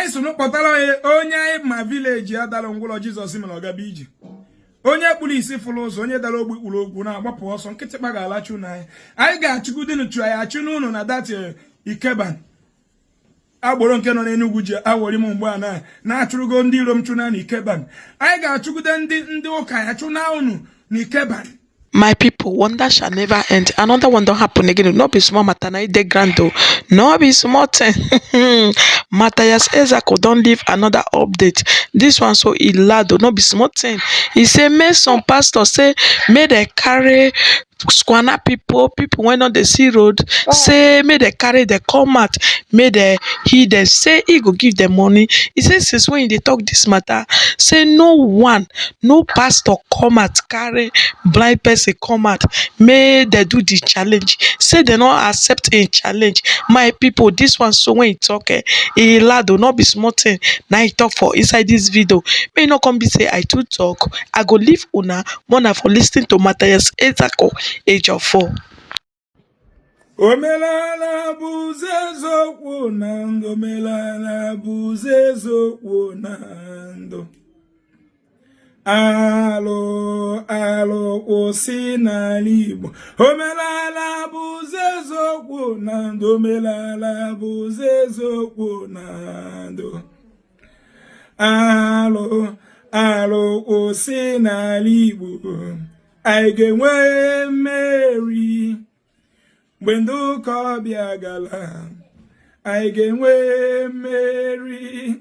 Anyị so kpọtara onye anyị ma village ya dara ngwụlọ Jizọs mere ọgaba ije, onye kpuru isi fụrụ ụzọ, onye dara ogbi kpuru okwu na-agbapụ ọsọ. Nkịtịkpa ga-alachu n'anya. Anyị ga-achụgidenu chụ anyị achụ n'ụlọ na that Ikeban agboro nke nọ n'Enugwu ji awọri m mgbe a na na-achụrụgo ndị iro m chụna na Ikeban. Anyị ga-achụgide ndị ụka ya chụna unu na Ikeban. My people, wonder shall never end. Another one don happen again. No be small matter na e dey ground o. No be small thing. Matthias Ezeaku don leave another update. This one so e loud o, no be small thing. E say make some pastors say make dem carry squana people, people wey no dey see road, say make dem carry dem come out, make dem heal dem. Say e go give dem money. E say since when e dey talk this matter, say no one, no pastor come out carry blind person come out make dem do the challenge. Say dem no accept im challenge. My people, this one so when e talk, e loud o, no be small thing na e talk for inside this video. Make e no come be say I too talk. I go leave una more na for listen to Matthias Ezeaku Ejiofor. Omenala bụ ụzọ eziokwu na ndụ. Omenala bụ ụzọ eziokwu na ndụ. Alụ alụ kwụsị n'ala Igbo. Omenala bụ ụzọ eziokwu na ndụ. Omenala bụ ụzọ eziokwu na ndụ. Alụ alụ kwụsị n'ala Igbo. Anyị ga-enwe mmeri mgbe ndị ụka ọbịa gala. Anyị ga-enwe mmeri.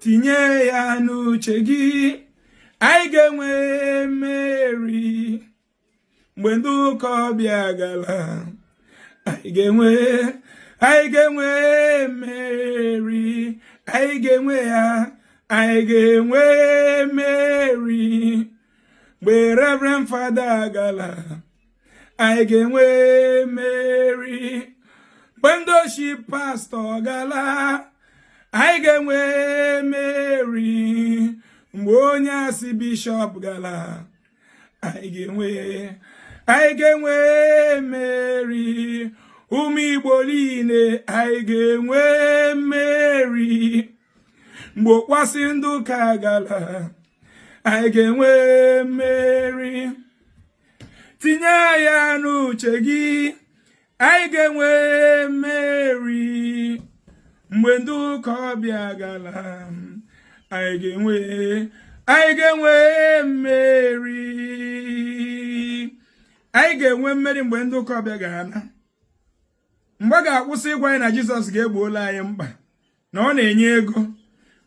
Tinye ya n'uche gị, anyị ga-enwe mmeri mgbe ndị ụka ọbịa gala. Anyị ga-enwe mmeri. Anyị ga-enwe ya. Anyị ga-enwe mmeri mgbe Reverend Fada gala. Anyị ga-enwe mmeri mgbe ndị oshi pastọ gala. Anyị ga-enwe mmeri mgbe onye asị bishọp gala. Anyị ga-enwe mmeri. Ụmụ Igbo niile, anyị ga-enwe mmeri mgbe ụkwasị ndị ụka gala. Anyị ga-enwe mmeri. Tinye ya n'uche gị, anyị ga-enwe mmeri mgbe ndị ụka ọbịa gala. Anyị ga-enwe mmeri. Anyị ga-enwe mmeri mgbe ndị ụka ọbịa ga-ana, mgbe a ga-akwụsị ịgwa anyị na Jizọs ga-egbola anyị mkpa, na ọ na-enye ego,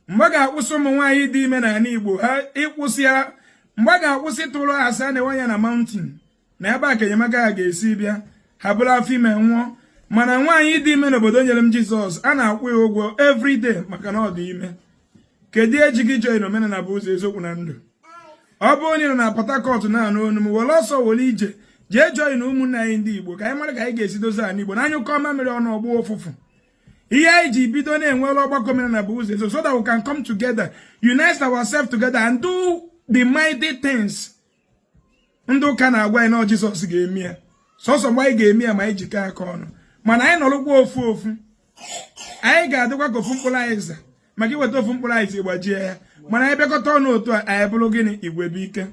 mgbe a ga-akwụsị ụmụ nwaanyị dị ime n'ala Igbo ha ịkwụsị ya, mgbe a ga-akwụsị tụrụ asa na-enwe anya na mountain na ebe a ka enyemaka ha ga-esi bịa, ha bụrụ afọ ime nwụọ. Mana nwaanyị dị ime n'obodo nyere m Jizọs, a na-akwụ ya ụgwọ everyday maka na ọ dị ime. Kedu ejighị join Omenala bụ Ụzọ, Eziokwu na Ndụ? Ọ bụrụ na ị nọ na Port Harcourt na-anụ onu m, were ọsọ were ije jee join ụmụnne anyị ndị Igbo, ka anyị mara ka anyị ga-esi dozie ala Igbo. N'anya ụkọ mamịrị ọnụ ọgbụ ụfụfụ. Ihe anyị ji bido na-enwere ọgbakọ Omenala bụ Ụzọ Eziokwu, so that we can come together, unite ourselves together and do the mighty things ndị ụka na-agwa anyị na Jizọs ga-eme ya. Sọsọ mgbe anyị ga-eme ya ma anyị jikọ aka ọnụ. Mana anyị nọrọkwa ofu ofu, anyị ga-adịkwa ka ofu mkpụrụ azịza, maka iweta ofu mkpụrụ azịza gbajie ya. Mana anyị bịakọta ọnụ otu a, anyị bụrụ gịnị? Igwe bụ ike.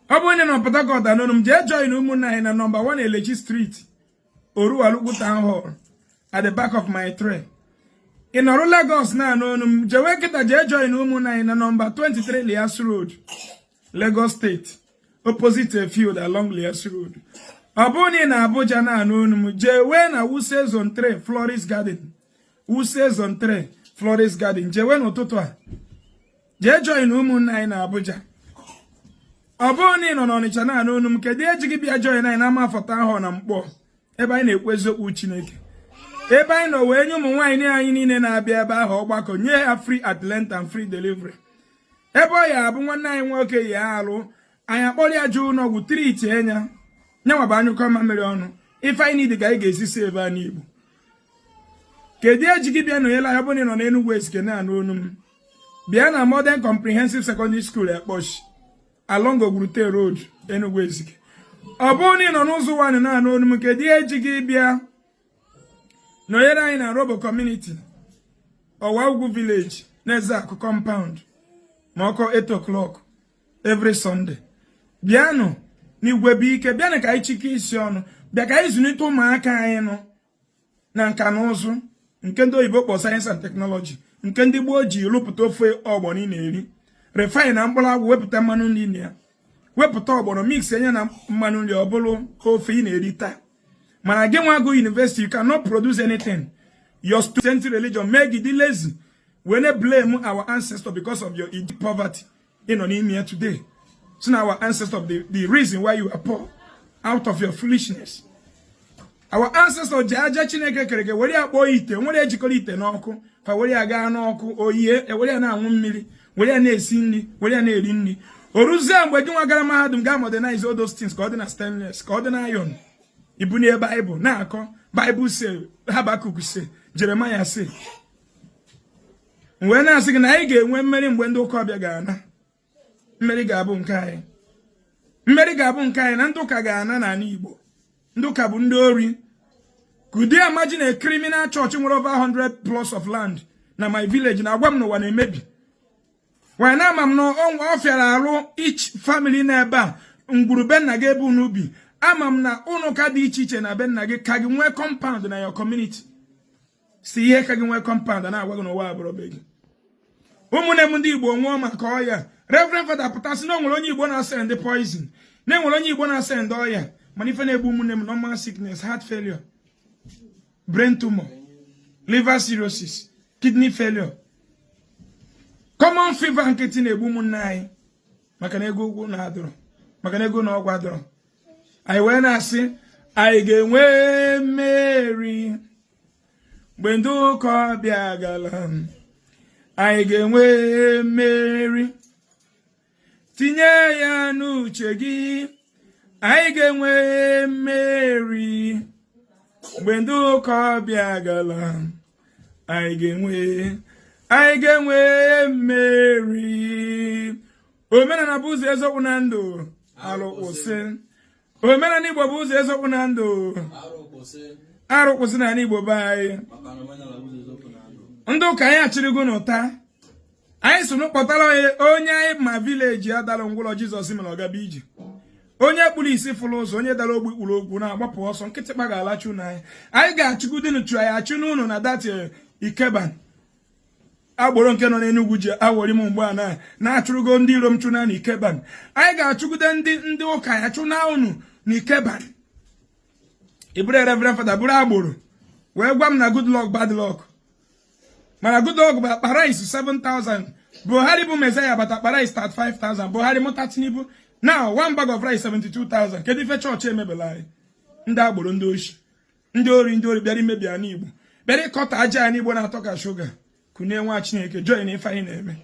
Ọ bụrụ na ị nọ Port Harcourt anụnụ m, jee join ụmụnne anyị na nọmba 1 Elechi Street, Oruwalukwu Town Hall, at the back of my train. Ị nọrụ Lagos na-anụ onu m, jewe kịta jee join ụmụnne anyị na nọmba 23 Lias Road, Lagos State, opposite a field along Lias Road. Ọ bụrụ na ị na Abuja na-anụ onu m, jewe na Wuse Zone 3, Floris Garden, Wuse Zone 3, Floris Garden. Jewe n'ụtụtụ a jee join ụmụnne anyị na Abuja. Ọ bụrụ na ị nọ n'Ọnịcha na-anụ onu m, kedu ejighị bịa join anyị na Amafọ Town Hall na Mkpọ, ebe anyị na-ekwu eziokwu Chineke, ebe anyị nọ wee nye ụmụ nwaanyị anyị niile na-abịa ebe ahụ ọgbakọ, nye ha free antenatal and free delivery, ebe ọ ya abụ nwanne anyị nwoke ya alụ anyị akpọrọ ya jee ụlọọgwụ treat enya nyanwa bụ anyụkọ mamịrị ọnụ. Ife anyị niile ka anyị ga-esi si ebe a n'Igbo. Kedu ejighị bịa nọnyere anyị? Ọ bụrụ na ị nọ n'Enugwu Ezike na-anụ onu m, bịa na Modern Comprehensive Secondary School, Ekposhi, along Ogwurute Road, Enugu Ezike. Ọ bụrụ na ị nọ n'ụzọ ụwa na-anụ onu m, kedu ejighị bịa nọnyere anyị na Robo Community? Ọwa Ugwu village na Ezeakụ compound, ma ọ kụọ 8 o'clock every Sunday. Bịanụ n'igwe bụ ike, bịanụ ka anyị chịkọ isi ọnụ, bịa ka anyị zụlite ụmụaka anyị nụ na nka na ụzụ nke ndị oyibo kpọ science and technology, nke ndị gboo ji rụpụta ofe ọgbọnọ ị na-eri, refine na mkpụrụ agwụ, wepụta mmanụ nri na ya, wepụta ọgbọnọ, mix enye na mmanụ nri, ọ bụrụ ofe ị na-eri taa. Mana gị nwa go university, you cannot produce anything. Your student religion mee gị dị lazy, wee na blame our ancestor because of your poverty ị nọ n'ime ya today. So na our ancestor the reason why you are poor, out of your foolishness. Our ancestor ji aja Chineke kere gị were ya kpọọ ite, nwere ejikọrọ ite n'ọkụ, fa were ya gaa n'ọkụ oyie, ewere ya na-aṅụ mmiri, were ya na-esi nri, were ya na-eri nri. O ruzie mgbe gị nwa gara mahadum gaa modernize all those things ka ọ dị na stainless, ka ọ dị na iron, ibunye Bible na-akọ, Bible say, Habakkuk say, Jeremiah say. Wee na-asị gị na anyị ga-enwe mmeri mgbe ndị ụka ọbịa ga-ana. Mmeri ga-abụ nke anyị, mmeri ga-abụ nke anyị, na ndị ụka ga-ana n'ala Igbo. Ndị ụka bụ ndị ori. Could you imagine a criminal church nwere over 100 plots of land na my village na-agwa m n'ụwa na-emebi? Wee na ama m na ọ fịara arụ each family n'ebe a ngwuru be nna gị ebe unu bi. Ama m na ụnụ ka dị iche iche na be nna gị ka gị nwee compound na your community, si ihe ka gị nwee compound na-agwa gị n'ụwa abụrụ be gị. Ụmụnne m ndị Igbo nwụọ maka ọya. Reverend Father pụtasị na o nwere onye Igbo na-ase ndị poison, na enwere onye Igbo na-ase ndị ọya. Mana ife na-egbu ụmụnne m, normal sickness, heart failure, brain tumor, liver cirrhosis, kidney failure, common fever nkịtị na-egbu ụmụnne anyị, maka na ego ụgwọ na-adụrọ, maka na ego na ọgwụ adụrọ. Anyị wee na-asị, anyị ga-enwe mmeri mgbe ndị ụka ọbịa gara. Anyị ga-enwe mmeri, tinye ya n'uche gị. Anyị ga-enwe mmeri mgbe ndị ụka ọbịa gara. Anyị ga-enwe mmeri. Omenala bụ ụzọ, eziokwu na ndụ. Arụ kwụsị. Omenala Igbo bụ ụzọ, eziokwu na ndụ. Arụ kwụsị n'ala Igbo be anyị. Ndị ụka anyị achịrịgo n'ụta anyị so kpọtara onye anyị ma village ya dara ngwụlọ. Jizọs mere ọgaba ije, onye kpuru isi fụrụ ụzọ, onye dara ogbi kpuru okwu na-agbapụ ọsọ. Nkịtịkpa ga-alachu n'anya. Anyị ga-achụgidenu chụ anyị achụ n'ụlọ na that Ikeban agboro nke nọ n'Enugwu ji awọri m mgbe a na na-achụrụgo ndị iro m chụna na Ikeban. Anyị ga-achụgide ndị ụka ya chụna unu na Ikeban. Ị bụrụ Reverend Father, bụrụ agboro, wee gwa m na good luck, bad luck. Mana good luck bụ akpa rice 7000. Buhari bụ Messiah bata, akpa rice 35,000. Buhari mụta Tinubu, now one bag of rice 72,000. Kedu ife chọọchị emebela anyị? Ndị agboro, ndị oshi, ndị ori, ndị ori bịara imebi ala Igbo, bịara ịkọta aja ala Igbo na-atọ ka shuga. Kunie, nwa Chineke, join ife anyị na-eme.